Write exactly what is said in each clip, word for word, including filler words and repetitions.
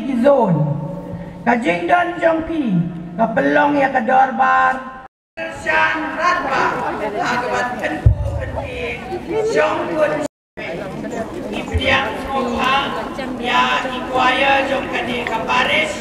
Ki zon ka jingdon jong phi ka pynlong ïa ka dorbar. Shan Radbah ha kaba pynphuh pynphieng shongkun. Ngi pdiang sngewbha ïa i choir jong kane ka parish.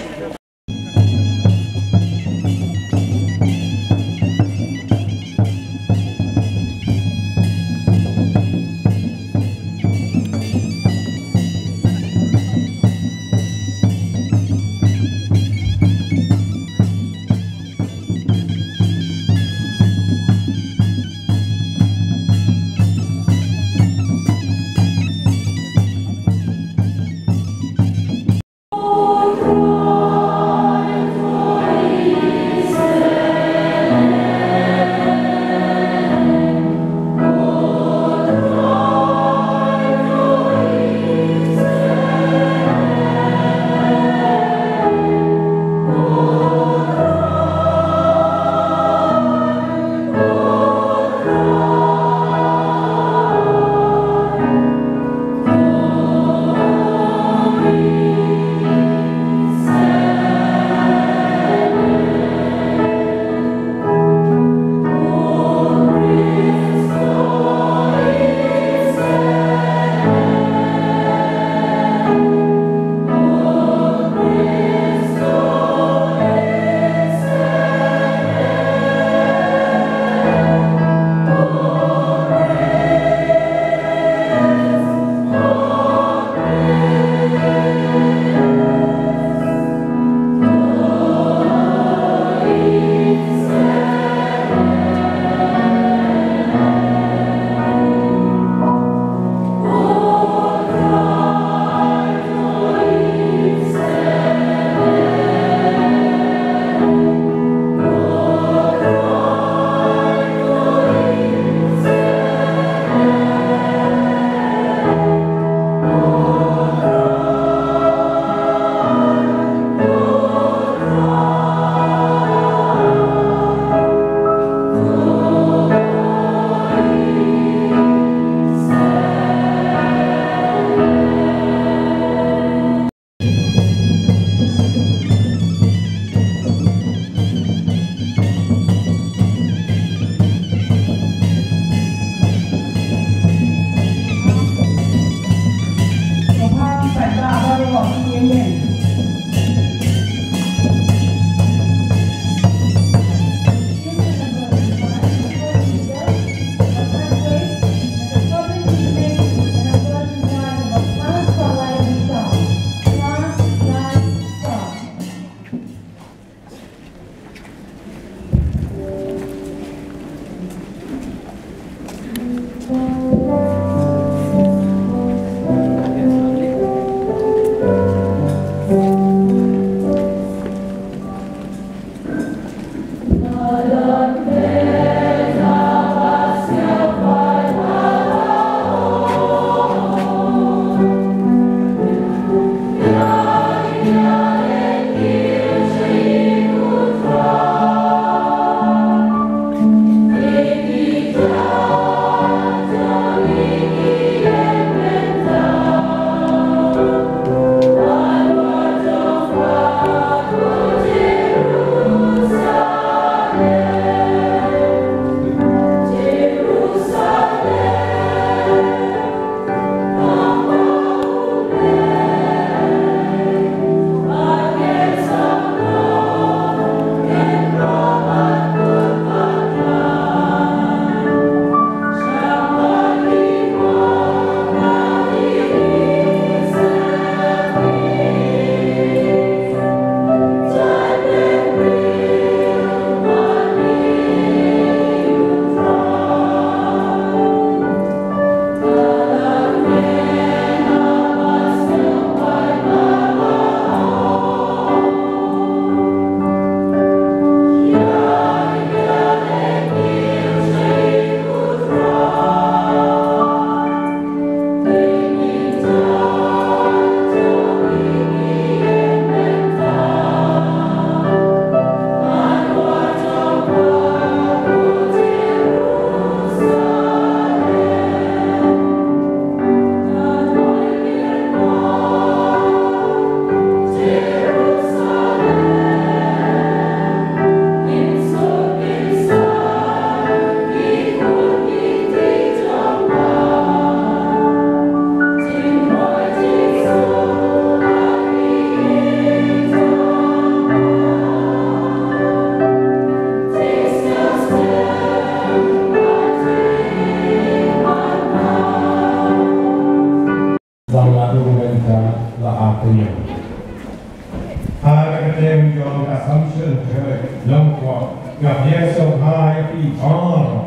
Kyrteng jong ka Assumption Church Nongpoh, nga pdiang sngewbha ïa phi baroh.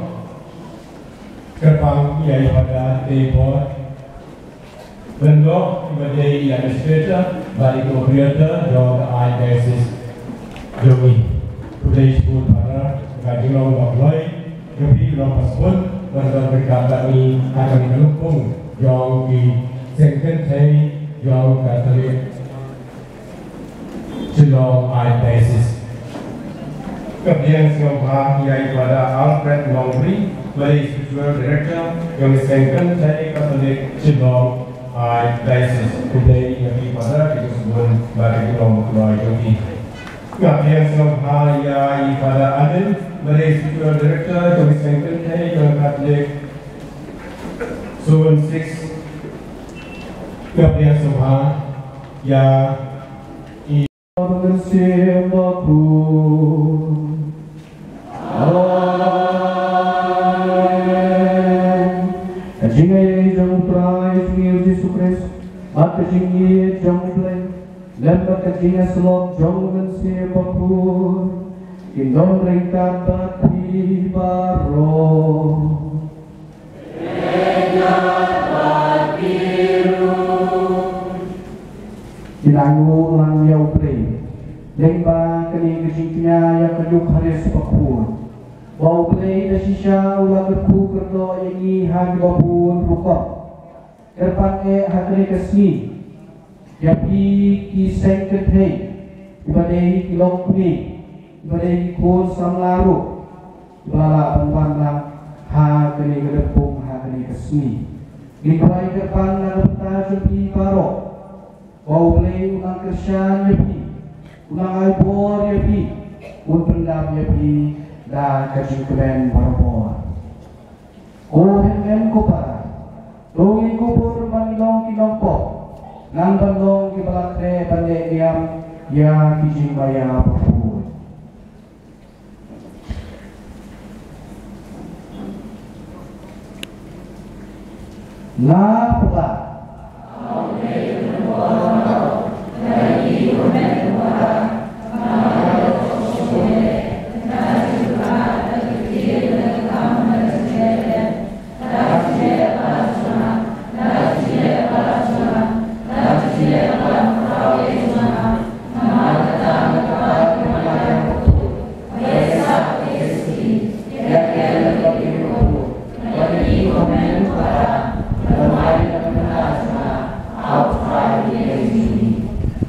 Kyrpang ïa i Father Debor Lyngdoh, iba dei i Administrator bad i Coordinator jong ka Archdiocese jong ngi. Khublei shibun Father, ka jinglong ba kloi jong phi, long ba sbun ban don ryngkat bad ngi ha kane ka lympung jong ki seng kynthei jong ka Katholik Shillong Archdiocese. Ka pdiang sngewbha ïa i Father Alfred Nongbri, ba dei Spiritual Director jong ka Seng Kynthei Katholik Shillong Archdiocese. Khublei ïa phi Father, ki jingshibun bad ki jinglong ba kloi jong phi. Ka pdiang sngewbha ïa i Father Alin, ba dei Spiritual Director jong ka Seng Kynthei jong ka Katholik Zone six. Ka pdiang sngewbha ïa i Mynsiem Bakhuid. Amen. Ka jingaiei jong U Trai jong ngi U Jisu Khrist, bad ka jingïeit jong U Blei, lem bad ka jingïasyllok jong U Mynsiem Bakhuid, kin don ryngkat bad phi baroh. Kin ainguh lang ïa U Blei. Lyngba kane ka jingkñia ïa ka Ïukharist bakhuid, ba U Blei da shisha u la kyrkhu kyrdoh ïa ngi ha kiba bun rukom. Kyrpang eh ha kane ka sngi ïa phi ki seng kynthei, kiba dei ki longkmie, kiba dei ki khun samla ruh, kiba la lah ban wan lang ha kane ka lympung ha kane ka sngi. Ngi kwah kyrpang na ka bynta jong phi baroh, ba U Blei un nang kyrshan ïa phi, un nang ai bor ïa phi, un pyndap ïa phi da ka jingkmen barabor. Ko hynmen ko para, to ngin kubur ban long ki nongpop, nang ban long kiba la khreh ban leh niam ïa ki jingmaïa bakhuid. Nga pla.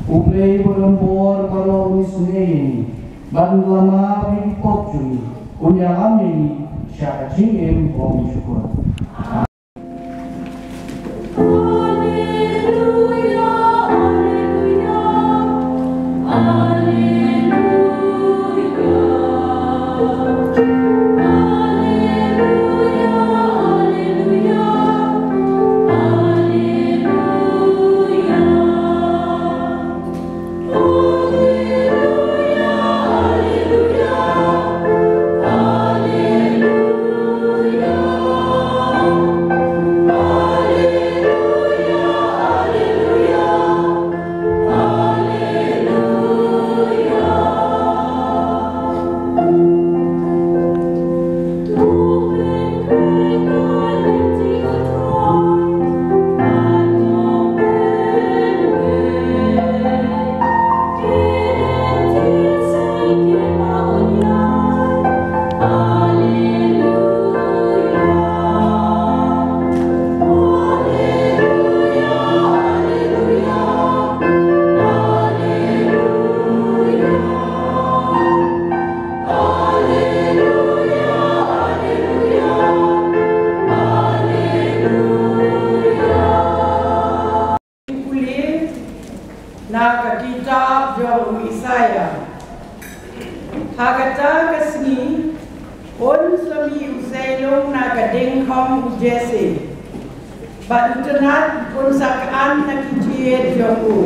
U Blei ba don bor baroh un isynei ïa ngi, bad un ïalam ïa ki pop jong ngi, un ïalam ïa ngi sha ka jingim bymjukut. Pule na ka kitab jong u Isaïah. Ha kata ka sngi, un sa mih u seiloh na ka diengkhong u Jesse. Bad untnat un sa khan na ki jied jong u.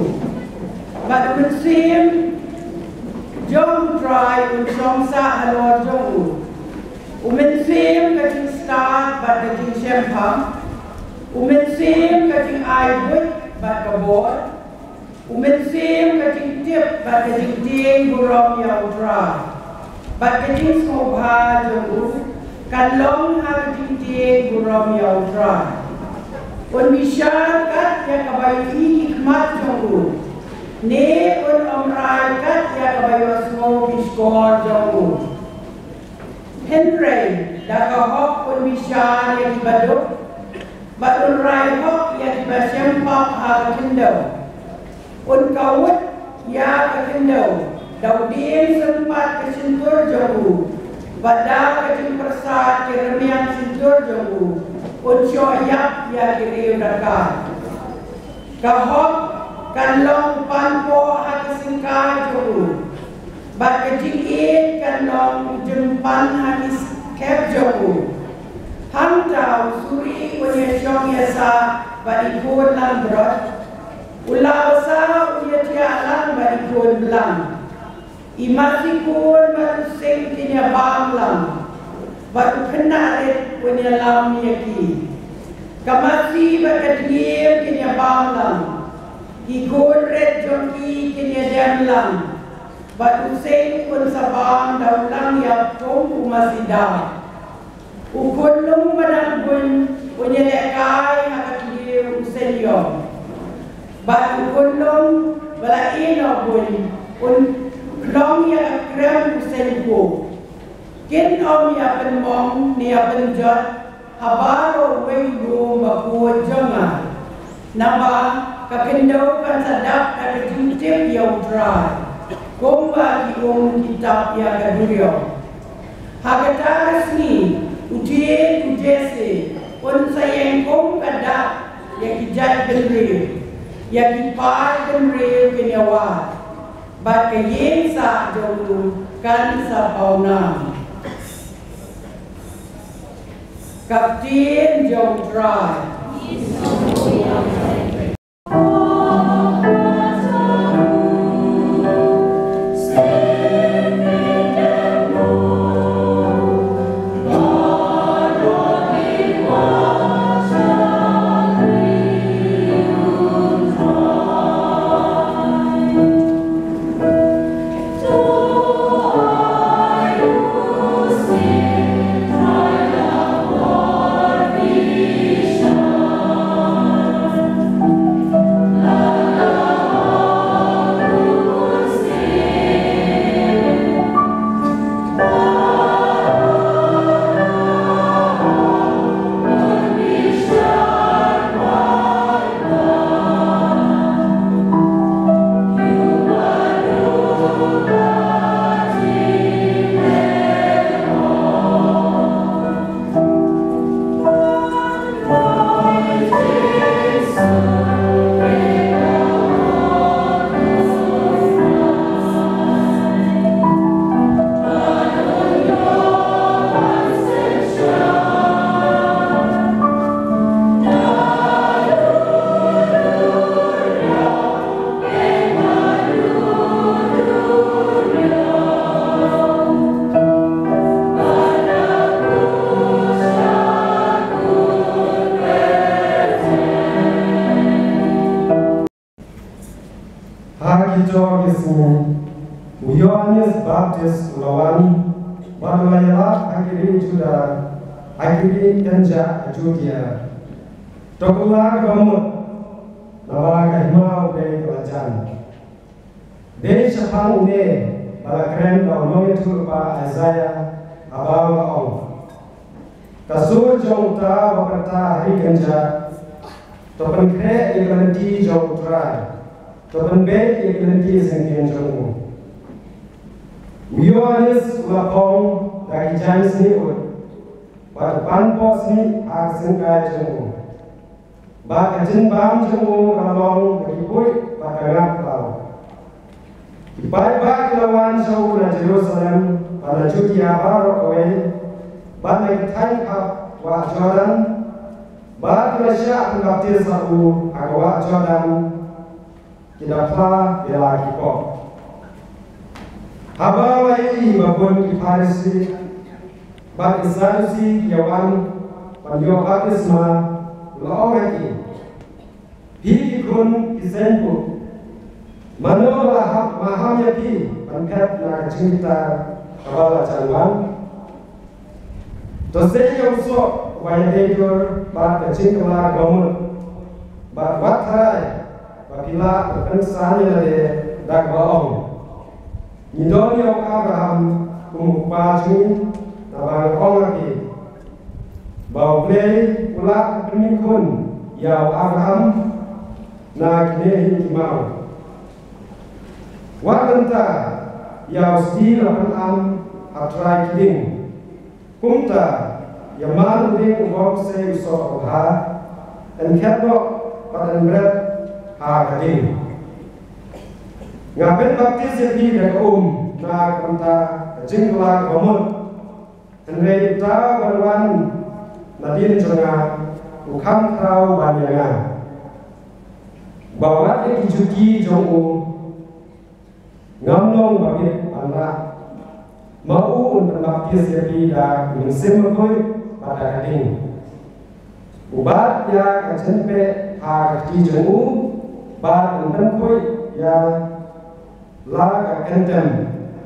Bad u Mynsiem jong u Trai un shong sah halor jong u. U Mynsiem ka jingstad bad ka jingshemphang. U Mynsiem ka jingai buit bad ka bor. U mynsiem ka jingtip bad ka jingtieng burom ïa U Trai, bad ka jingsngewbha jong u kan long ha ka jingtieng burom ïa U Trai. Un bishar kat ïa kaba ïohi ki khmat jong u, ne un ym rai kat ïa kaba ïohsngew ki shkor jong u. Hynrei da ka hok un bishar ïa kiba duk, bad un rai hok ïa kiba shem pap ha ka khyndew. Un kawut ïa ka khyndew da u dieng sympat ka shyntur jong u, bad da ka jingpyrsad ki rmiang shyntur jong u un shoh ïap ïa ki riew ryngkat. Ka hok kan long u panpoh ha ka syngkai jong u, bad ka jingïeit kan long u jingpan ha ki khep jong u. Hangta u suri un ïashong ïasah bad i khun langbrot, u lawbasah un ïathiah lang bad i khun blang. I masi khun bad u seng kin ïabam lang, bad u khynnah rit un ïalam ïa ki. Ka masi bad ka dngiem kin ïabam lang, ki khun rit jong ki kin ïadem lang, bad u seng un sa bam da u langïap kum u masi da. U khunlung ba dang buiñ un ïalehkai ha ka thliew u seiñiong, bad u khunlung ba la ïehnoh buiñ un khlong ïa ka krem u seiñpuh. Kin ym ïa pynmong ne ïa pynjot ha baroh uwei u lum bakhuid jong nga. Naba ka khyndew kan sa dap da ka jingtip ïa U Trai, kumba ki um ki tap ïa ka duriaw. Ha kata ka sngi u thied u Jesse un sa ïeng kum ka dak ïa ki jait bynriew, ïa ki paid bynriew kin ïawad, bad ka ïing sah jong u kan sa pawnam. Ka ktien jong U Trai. Ha kito ki sngi u Ïoannis Baptist u la wan bad u la ïalap ha ki ri Juda, ha ki ri kynjah Judia. To kylla kaba mut, naba ka hima U Blei ka la jan. Dei shaphang une ba la kren da u nongïathuhlypa Isaiah, haba u la ong: Ka sur jong uta uba pyrta ha ri kynjah: To pynkhreh ïa ka lynti jong U Trai, to pynbeit ïa ka lynti syngkien jong u. U Ïoannis u la phong da ki jaiñ snieh ud, bad u panpoh snieh ha ka syngkai jong u. Bad ka jingbam jong u ka la long da ki puid bad ka ngap paw. Ki paidbah ki la wan sha u na Jerusalem bad na Judia baroh kawei, bad na ki thaiñ hap wah Jordan, bad ki la shah pynbaptis ha u ha ka wah Jordan. Ki da phla ïa la ki pop. Haba la ïohi ba bun ki Pharisi bad ki Sadusi ki ïa wan ban ïoh baptisma, u la ong ha ki: Phi ki khun ki seiñpuh, Mano ba la ham, ba ham ïa phi ban phet na ka jingbitar kaba la jan wan? To sei ïa u soh uba ïadei dur bad ka jingkylla kaba mut, bad wat tharai ba phi lah ban pynsan ïa lade da kaba ong, ngi don ïa u Abraham kum u kpa jong ngi, naba nga ong ha phi ba U Blei u lah ban pynmih khun ïa u Abraham na kine hi ki maw. Wat mynta ïa u sdi la pynam ha trai ki dieng. Kumta ïa man u dieng u bym sei u soh u bha, yn khet noh bad yn bret ha ka dieng. Nga pynbaptis ïa phi da ka um na ka bynta ka jingkylla kaba mut. Hynrei uta uban wan nadien jong nga u kham khraw ban ïa nga. Ba wat ïa ki juti jong u ngam long ba bit ban rah. Ma u un pynbaptis ïa phi da u Mynsiem Bakhuid bad da ka ding. U bat ïa ka jingpeh ha ka kti jong u, bad un pynkhuid ïa la ka kyntem,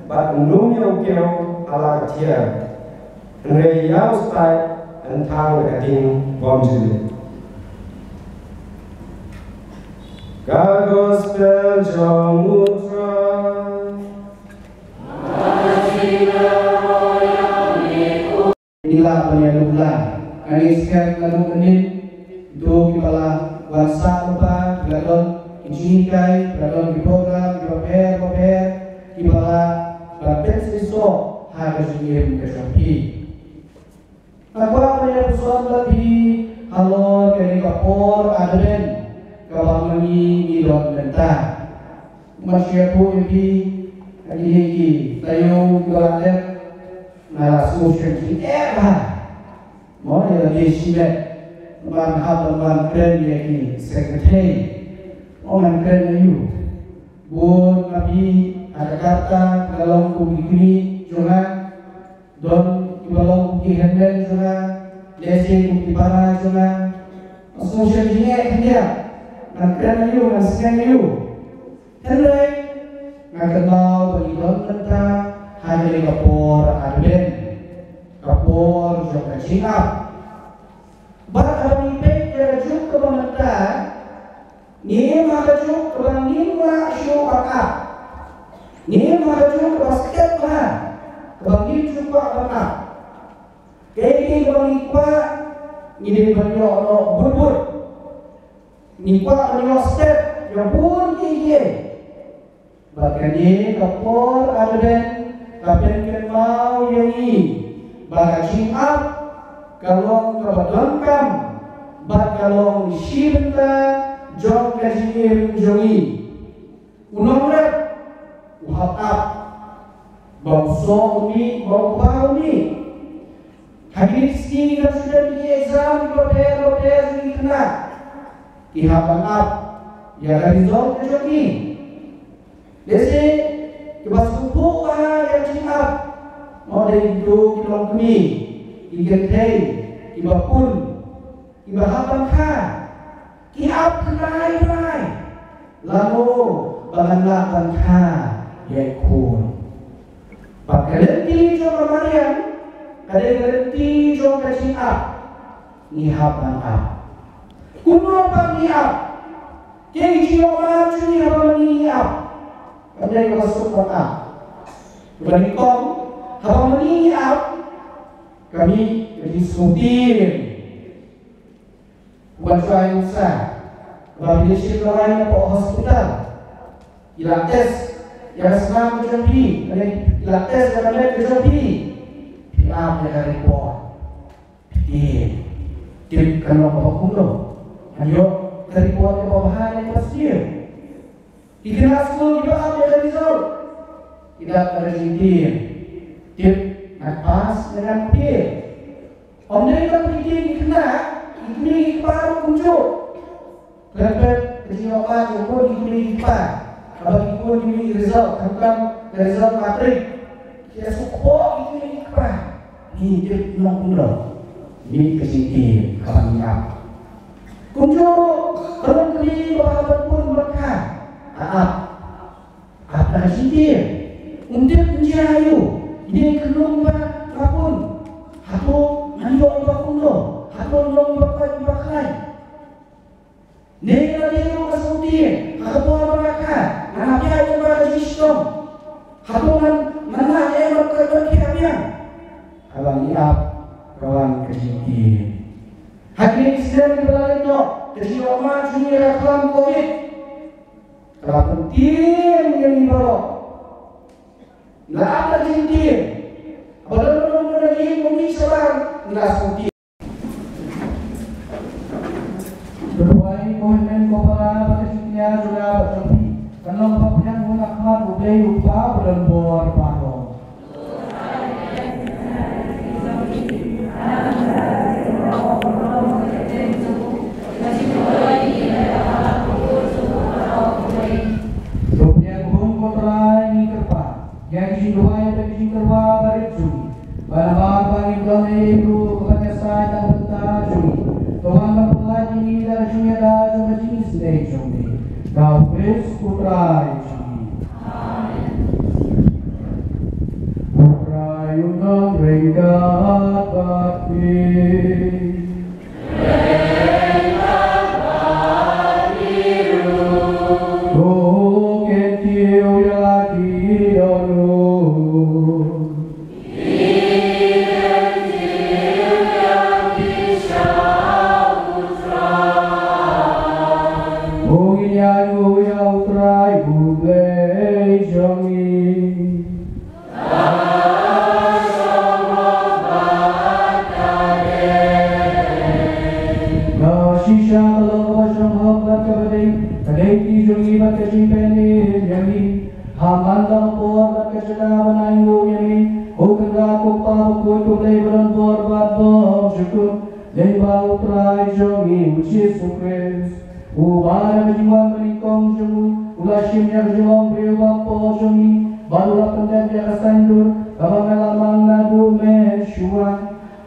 bad un lum ïa u kiew ha la ka thiar. Hynrei ïa u stait yn thang da ka ding bymjukut. Ka gospel jong u Trai. Ila ban ïa lum lang. Ani skhem naduh mynnin to kiba la wan sah lypa, kiba la don ki jinghikai, kiba la don ki program kiba pher ba pher, kiba la ban pynsisoh ha ka jingim ka jong phi. Nga kwah ban ïa puson bad phi halor kane ka por Advent kaba ma ngi ngi don mynta. Nga shu ïathuh ïa phi ha kine ki taïew kiba la dep, nga la sngewsih jingeh bha. Mo, ïa lade shimet ban hap ban wan kren ïa ki secretary. Mo, ngan kren ïa u. Bun ma phi ha ka karta ka long kum ki kmie jong nga. Don kiba long kum ki hynmen jong nga, lehse kum ki para jong nga. Nga sngewsih jingeh khyndiat. Ngan kren ïa u, ngan sneng ïa u. Hynrei nga kynmaw ba ngi don mynta ha kane ka por Advent, ka por jong ka jingap. Bad haba ngi peit ïa ka juk kaba mynta, ngim ha ka juk kaba ngim lah shuh ban ap. Ngim ha ka juk kaba step bha kaba ngim shuh kwah ban ap. Kaei kaei kaba ngi kwah, ngi dei ban ïoh noh bun bun. Ngi kwah ban ïoh step ïa bun kiei kiei. Bad kane ka por Advent ka pynkynmaw ïa ngi ba ka jingap ka long kaba donkam bad ka long shi bynta jong ka jingim jong ngi. U nongrep u hap ap ba u soh un mih, ba u kpa un mih. Ha kine ki sngi ki dang shu dep ki exam kiba pher ba pher jong ki khynnah, ki hap ban ap ïa ka result ka jong ki. Lehse kiba sngewthuh bha ïa ka jingap, mo, dei kito ki longkmie, ki kynthei kiba pun, kiba hap ban kha. Ki ap khyndai khyndai lano ba ngan lah ban kha ïa i khun. Bad ka lynti jong ka mariang ka dei ka lynti jong ka jingap. Ngi hap ban ap. Kumno pat ngi ap? Kiei ki jingïoh mat jong ngi haba ma ngi ngi ap? Kam dei kaba suk ban ap. Kaba nyngkong, haba ma ngi ngi ap, ka mih ka jingsngewthiang. Wan shuwa ïa u nuksa ba phi la shim dawai napoh hospital, ki la test ïa ka snam ka jong phi, lane ki la test ïa ka met ka jong phi, phi ap ïa ka report. Phi tip, tip kan long kaba kumno? Ngan ïoh ka report kaba bha ne kaba sniew? Ki khynnah skul kiba ap ïa ka result, ki dap da ka jingtieng, tip ngan pass ne ngan fail. Ym dei tang ki tieng ki khynnah, ki kmie ki kpa ruh kumjuh. Khlem pep ka jingïoh mat jong bun ki kmie ki kpa haba ki khun ki mih result, khamtam ka result matrik. Ki ïa sngewkpoh ki kmie ki kpa. Ngi tip nongpynlong. Mih ka jingim kaba ngi ap. Kumjuh ruh ka longkmie ba hap ban pun ban kha, ka ap. Ap da ka jingtieng. Um tip, um jia ha ïu. Ine i khyllung ba nga pun, hato ngan ïoh ïa i ba kumno? Hato ngan long i ba koit, i ba khlaiñ? Ne lada ïa ka sngewtieng, ha ka por ba nga kha, ngan hap ïa ka ba ka jingshitom. Hato ngan, ngan lah ïa ka ba ka, ba ka biang? Haba ngi ap, ka wan ka jingtieng. Ha kine ki snem kiba la leit noh, ka jingïohmad jong ngi ha ka khlam Covid ka la pyntieng ïa ngi baroh. Ngi la ap da ka jingtieng. Haba la long, la long ïing kumne shabar, ngi la sngewtieng. To duwai ko hynmen ko para ba ka jingkñia jong nga bad jong phi kan long ba pdiang hun ha khmat U Blei U Kpa badonbor baroh. To pdiang hun ko Trai, ngi kyrpad ïa ki jingduwai bad ki jingkyrwa barit jong ngi. Ba namar ba ngim don ei ei ruh kaban ïasaid na ka bynta jong ngi, to wan ban pyllait ïa ngi da ka jingïada jong ka jingisynei jong me. Da U Khrist U Trai jong ngi. Amen. U Trai un don ryngkat bad phi. To kyntiew ïa la ki dohnud. To ngin ïainguh ïa U Trai U Blei jong ngi. Ka shisha ka long kaba shong hok bad kaba dei, ka dei ki jong ngi bad ka jingpynim ïa ngi. Ha man la ka por bad ka jaka ban ainguh ïa ngi, ko Kynrad, ko Kpa bakhuid, ko Blei badonbor bad bymjukut, lyngba U Trai jong ngi U Jisu Khrist. Uba da ka jingwan banyngkong jong u, u la shim ïa ka jinglong briew bympoh jong ngi, bad u la pyndep ïa ka saiñdur kaba me la mang naduh mynshuwa.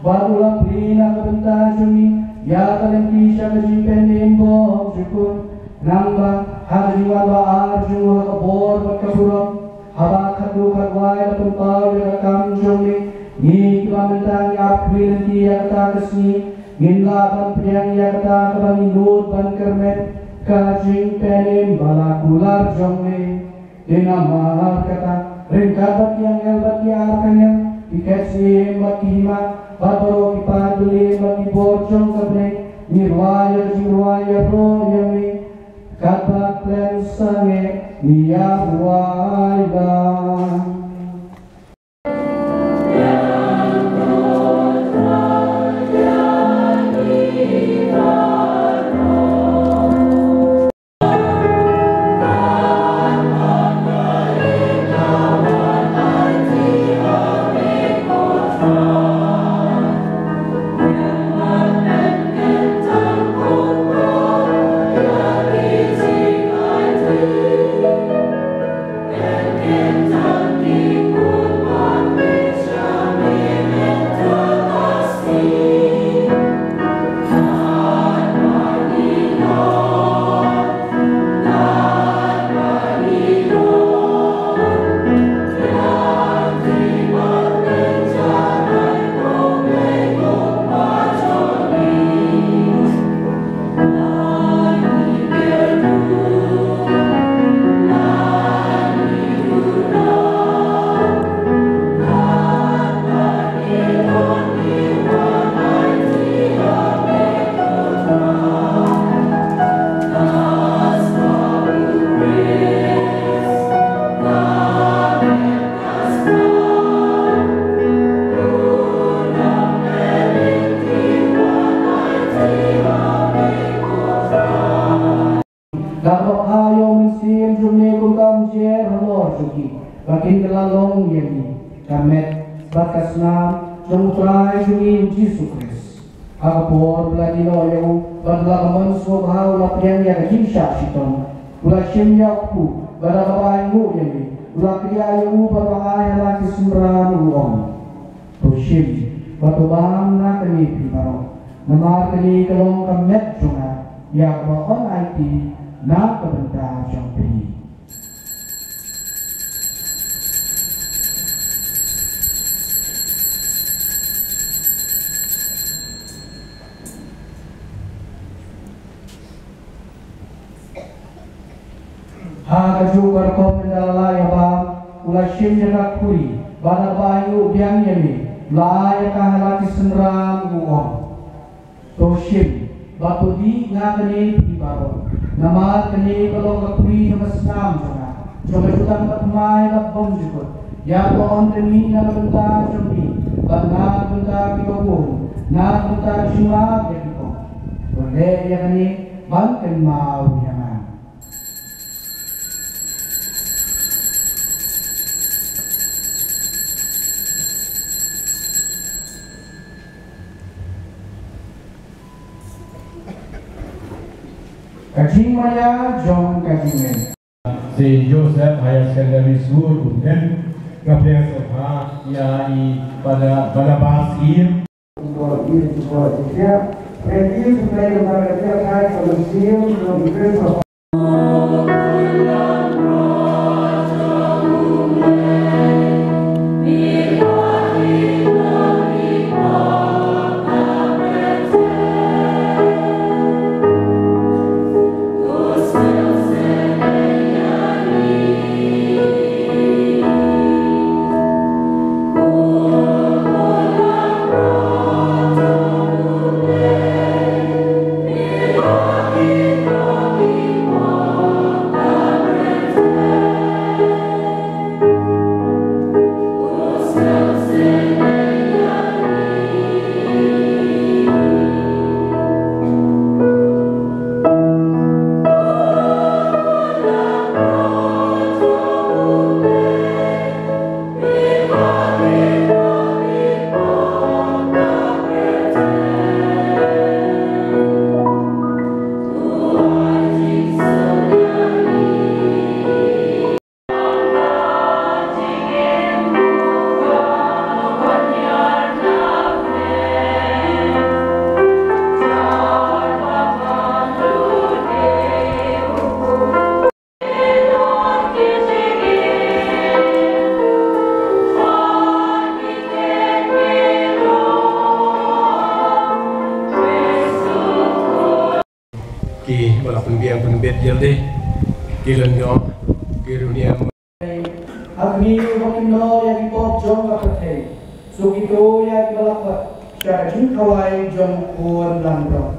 Bad u la plie na ka bynta jong ngi ïa ka lynti sha ka jingpynim bymjukut. Nangba ha ka jingwan ba ar jong u ha ka bor bad ka burom, haba khatduh khatwai la pynpaw ïa ka kam jong me, ngi kiba mynta ngi ap khmih lynti ïa kata ka sngi, ngin lah ban pdiang ïa kata kaba ngi nud ban kyrmen, ka jingpynim ba la kular jong me. Te namar kata, ryngkat bad ki angel bad ki archangel, ki khet syiem bad ki hima, bad baroh ki paid byllien bad ki bor jong ka bneng, ngi rwai ïa ka jingrwai ïaroh ïa me. Katba khlem sangeh ngi ïa rwai lang. Kaba ïa u Mynsiem jong me kum ka umjer halor jong ki, ba kin kylla long ïa ngi ka met bad ka snam jong U Trai jong ngi U Jisu Khrist. Ha ka por ba la ïehnoh ïa u bad la ka mon sngewbha, u la pdiang ïa ka jingshah shitom, u la shim ïa u kpu, bad da kaba ainguh ïa ngi, u la kdiah ïa u bad ba ai ha la ki synran, u ong: To shim bad to bam na kane phi baroh, namar kane ka long ka met jong nga, ïa kaba yn aiti na ka bynta jong phi. La shim ïa ka khuri, bad haba ïoh biang ïa me, la ai ïa ka ha la ki synran, u ong: To shim bad to dih na kane phi baroh, namar kane ka long ka khuri jong ka snam jong nga, jong ka jutang bathymmai bad bymjukut. Ïa kaba yn pynmih na ka bynta jong phi bad na ka bynta kiba bun, na ka bynta ka jingmap ïa ki kong. To leh ïa kane ban kynmaw ïa nga. Ka jingmaïa jong ka jingngeit. Saint Joseph Higher Secondary School, Umden, ka pyrshah ïa i Pada Balabas Im. Ki ba la pynbiang pynbit jylliew, ki lyngngoh, ki riewniam. Ha kine ruh kin noh ïa ki pop jong ka pyrthei. Sa kito ïa ki ba la khot sha ka jingkhawai jong u Khun langbrot.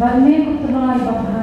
Ban me kut trai babha.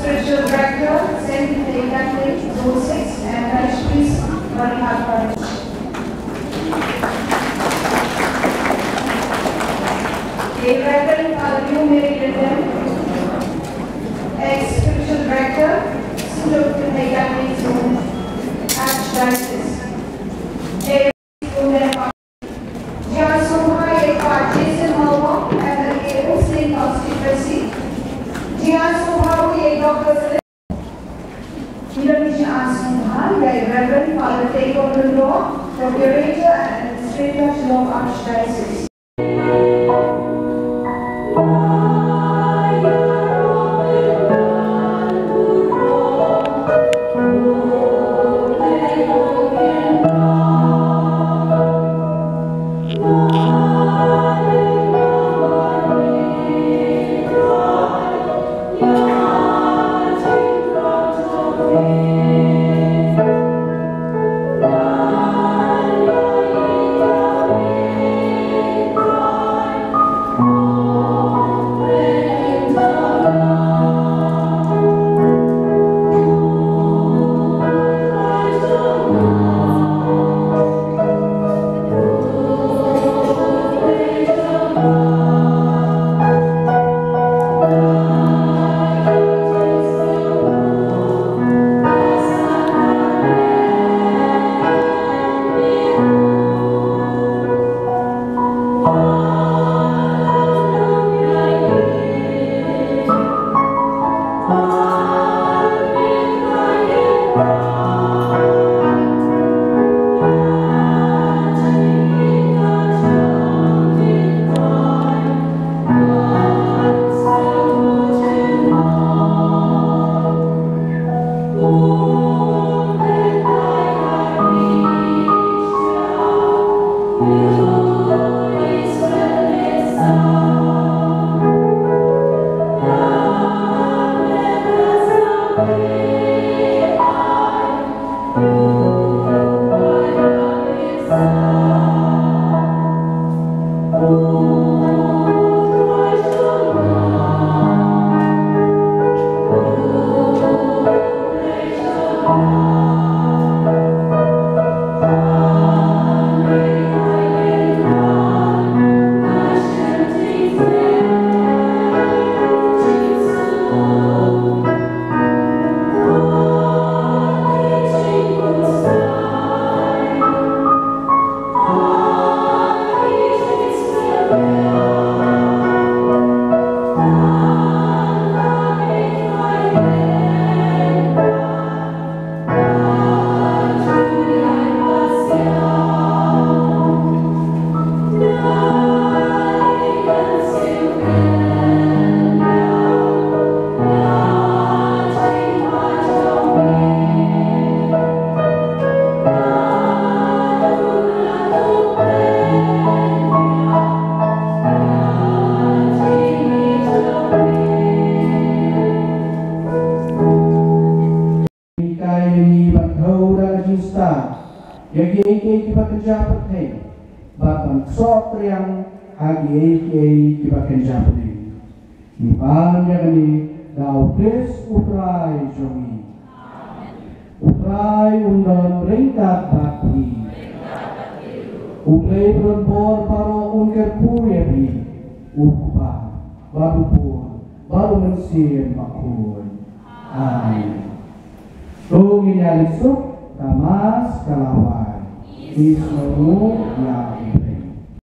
Spiritual Director, Saint Catholic Zone six, and Parish Priest, Marihat Parish. The Reverend Father Liu Mary Linden, ex Spiritual Director, Saint Catholic Zone, Archdiocese. Jia sngewbha ïa i Pa Jason Mawang, M L A Umsning Constituency. Jia sngewbha ïa i Doctor Philip. Ngi don jia sngewbha ïa i Reverend Father Teiko Lyngdoh, Procurator and Administrator, Shillong Archdiocese. Hikai ïa ngi ban thew da ka jingstad ïa kiei kiei kiba kynja pyrthei, bad ban ksoh triang ha kiei kiei kiba kynja pyrthei. Ngi pan ïa kane da U Khrist U Trai jong ngi. U Trai un don ryngkat bad phi. U Blei ba don bor baroh un kyrkhu ïa phi, U Kpa, bad U Khun, bad U Mynsiem Bakhuid. Amen. To ngin ïa leit suk, ka Mass ka la wai. Ngi sngewbha ïa